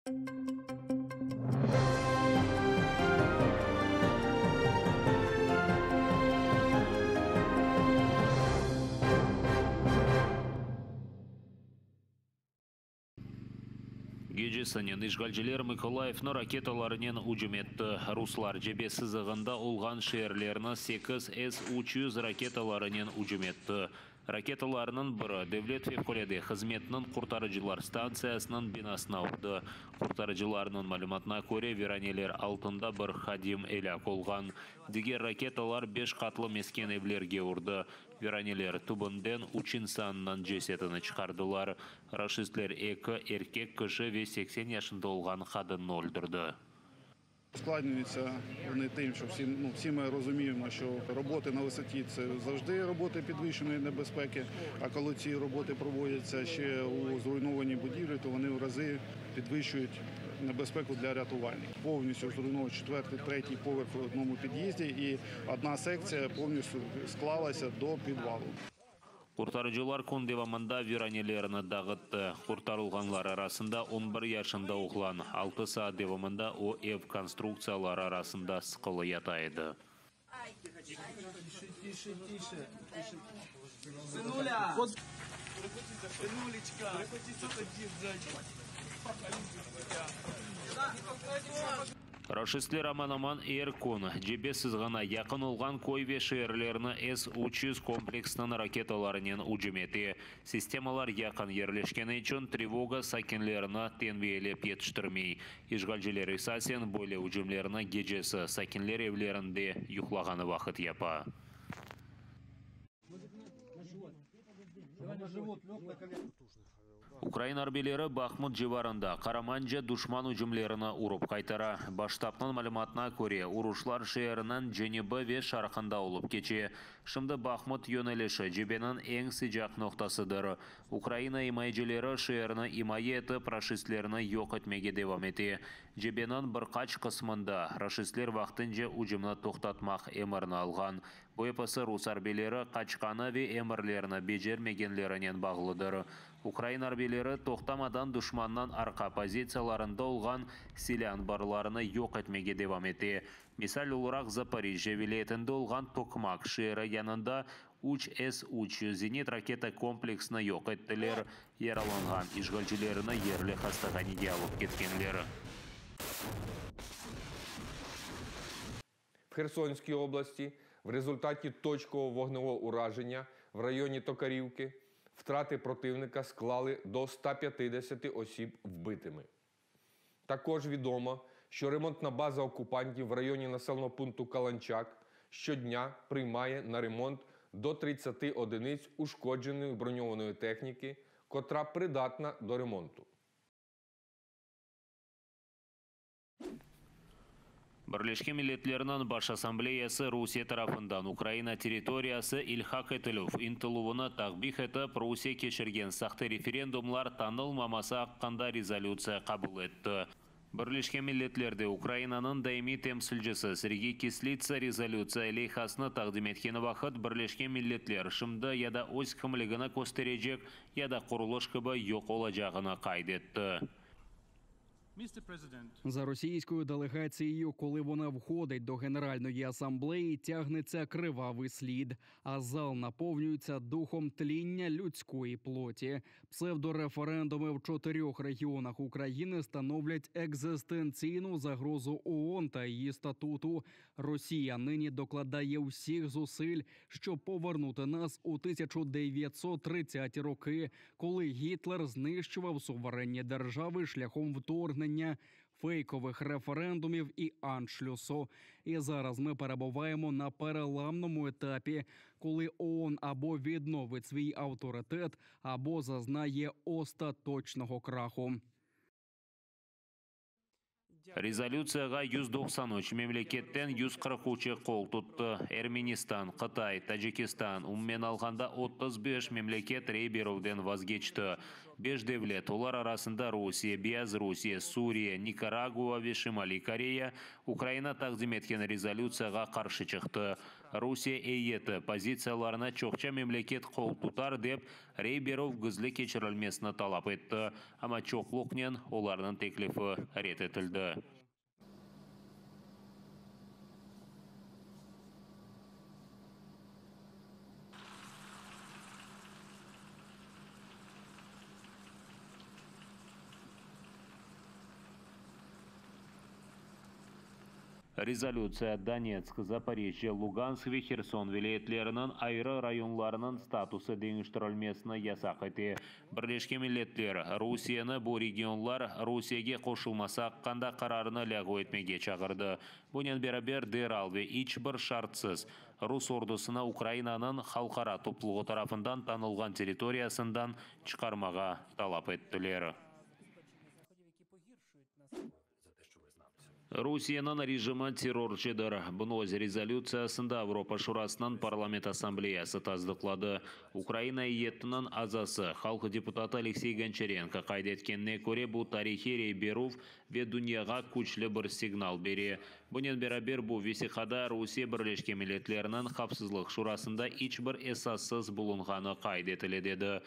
Gecesinen işğalciler Mıkolayivni raketalarnen ücüm etti. Ruslar cebe sızığında olğan şeerlerni sekiz S-300 raketalarınen ücüm etti. Raketalarnıñ biri Devlet fevqulâde hızmetiniñ qurtarıcılar stantsiyasınıñ binasına urdı. Qurtarıcılarnıñ malümatına köre, viraneler altında bir hadim elâk olğan. Diger raketalar beş qatlı mesken evlerge urdı. Viraneler tübünden üç insannıñ cesedini çıqardılar. Raşistler eki erkek kişi ve 80 yaşında olğan qadınnı öldürdi. Ускладнюються вони тим, що всі, ну, всі ми розуміємо, що роботи на висоті це завжди роботи підвищеної небезпеки. А коли ці роботи проводяться ще у зруйнованій будівлі, то вони в рази підвищують небезпеку для рятувальників. Повністю зруйновано четвертий, третій поверх в одному під'їзді, і одна секція повністю склалася до підвалу. Qurtarıcılar kün devamında viranelerni dağıttı. Qurtarılğanlar arasında 11 yaşında oğlan. 6 saat devamında o ev konstruktsiyaları arasında sıqılı yata edi. Тише, тише, тише. Сынуля! Сынулечка! Raşistler aman-aman er kün cebe sızığına yaqın olğan köy ve şeerlerni S-300 kompleksiniñ raketalarınen ücüm ete. Sistemalar yaqın yerleşkeni içün trevoga sakinlerini tenbiyelep yetiştirmey. İşğalciler esasen böyle ücümlerni gecesi sakinler evlerinde yuqlağanı vaqıt yapa. Ukrain arbiyleri Bahmut civarında qaramanca duşman ücümlerini urıp qaytara. Baş ştabnıñ malümatına köre, uruşlar şeerniñ cenübi ve şarqında olıp keçe. Şimdi Bahmut yönelişi cebeniñ eñ sıcaq noqtasıdır. Ukraina imayecileri şeerni imaye etip, raşistlerni yoq etmege devam ete. Cebeniñ bir qaç qısmında raşistler vaqtınca ücümni toqtatmaq emrini alğan. Bu episi rus arbiyleri qaçqanı ve emirlerini becermegenlerinen bağlıdır. Ukrain arbiyleri toqtamadan duşmannıñ arqa pozitsiyalarında olğan silâ anbarlarını yoq etmege devam ete. Misal olaraq, Zaporijjâ vilâyetinde olğan Tokmak şeeri yanında üç S-300 zenit raketa kompleksini yoq ettiler, yaralanğan işğalcilerni yerli hastahanege alıp ketkenler. В Херсонській області в результаті точкового вогневого ураження в районі Токарівки втрати противника склали до 150 осіб вбитими. Також відомо, що ремонтна база окупантів в районі населеного пункту Каланчак щодня приймає на ремонт до 30 одиниць ушкодженої броньованої техніки, котра придатна до ремонту. Birleşken Milletlerniñ Baş Assambleyası Rusiye tarafından Ukraina territoriyası ilhaq etilüv ıntıluvını takbih etip, Rusiye keçirgen sahte referendumlar tanılmaması aqqında rezolütsiya qabul etti. Birleşken Milletlerde Ukrainanıñ daimiy temsilcisi Sergey Kislitsa rezolütsiya leyhasını taqdim etkeni vaqıt Birleşken Milletler şimdi ya da öz kimligini kösterecek, ya da qurulış kibi yoq olacağını qayd etti. За російською делегацією, коли вона входить до Генеральної асамблеї, тягнеться кривавий слід, а зал наповнюється духом тління людської плоті. Псевдореферендуми в 4 регіонах України становлять екзистенційну загрозу ООН та її статуту. Росія нині докладає всіх зусиль, щоб повернути нас у 1930-ті роки, коли Гітлер знищував суверенні держави шляхом вторгнення, фейкових референдумів і аншлюсу. І зараз ми перебуваємо на переламному етапі, коли ООН або відновить свій авторитет, або зазнає остаточного краху. Rezolütsiyağa 193 memleketten 143 qol tuttı. Ermenistan, Qıtay, Tacikistan, umumen alğanda 35 memleket rey berüvden vazgeçti. 5 devlet, olar arasında Rusiye, Beyazrusiye, Suriye, Nikaragua ve Şimaliy Koreya, Ukraina taqdim etken rezolütsiyağa qarşı çıqtı. Rusiye eyyeti pozitsiyalarına çoqça memleket qol tutar dep, rey berüv gizli keçirilmesini talap etti, amma çoqluqnen olarnıñ teklifi red etildi. Rezolütsiya Donetsk, Zaporijjâ, Lugansk ve Herson vilâyetleriniñ ayrı rayonlarınıñ statusı deñiştirilmesini yasaq ete. Birleşken Milletler, Rusiyeni bu regionlar Rusiyege qoşulması aqqında qararını lâğu etmege çağırdı. Bunen beraber, deral ve iç bir şartsız rus ordusını Ukrainanıñ halqara toplulığı tarafından tanılğan territoriyasından çıqarmağa talap ettiler. Rusiyeniñ rejimi terrorcıdır. Bunı öz rezolütsiyasında Avropa Şurasınıñ Parlament Assambleyası tasdıqladı. Ukraina eyyetiniñ azası, halq deputatı Aleksey Gonçarenko qayd etkenine köre, bu tarihiy rey berüv ve dünyağa küçlü bir signal bere. Bunen beraber, bu vesiqada Rusiye Birleşken Milletlerniñ Havfsızlıq Şurasında iç bir esassız bulunğanı qayd etile, dedi.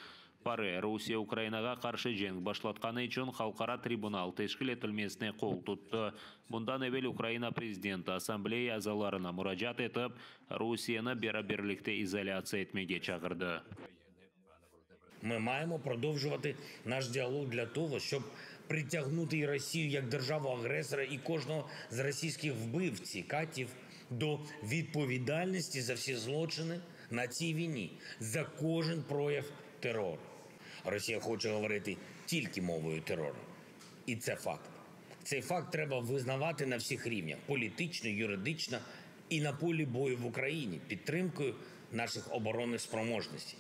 PARE, Rusiye Ukrainağa qarşı cenk başlatqanı içün halqara tribunal teşkil etilmesine qol tuttı. Bundan evel Ukraina prezidenti Assambleya azalarına muracaat etip, Rusiyeni beraberlikte izolâtsiya etmege çağırdı. Mı maємо продовжувати наш діалог для того, щоб притягнути і Росію як державу-агресора, і кожного з російських вбивців, катів до відповідальності за всі злочини на цій війні, за кожен прояв терору. Росія хоче говорити тільки мовою терору. І це факт. Цей факт треба визнавати на всіх рівнях: політично, юридично і на полі бою в Україні підтримкою наших оборонних спроможностей.